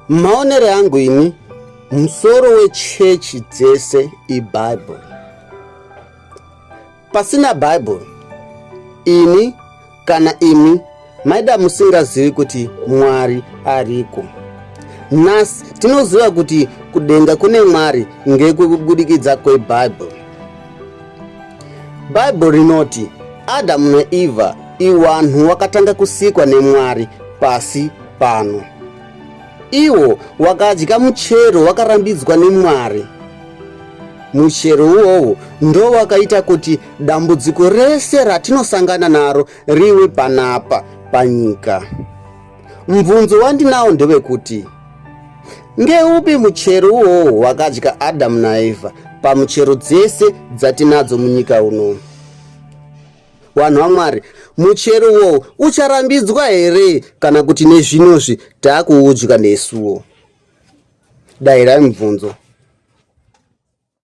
Maonero angu ini, musoro wechechi dzese iBible. Pasina Bible, ini kana imi maida musingazivi kuti Mwari ariko. Nhasi tinoziva kuti kudenga kune Mwari ngekubudikidza kweBible. Bible rinoti Adamu naEva iwanhu wakatanga kusikwa neMwari pasi pano. Iwo wakadya muchero wakarambidzwa neMwari. Muchero uwowo ndo wakaita kuti dambudziko rese ratinosangana naro riwe panapa panyika. Mubvunzo wandinawo ndewekuti ngeupi muchero uwowo wakadya Adamu naEvha pamuchero dzese dzatinadzo munyika uno? Vanhu vaMwari, muchero uwowo ucharambidzwa here kana kuti nezvinozvi taakuudya nesuwo? Dairai mubvunzo.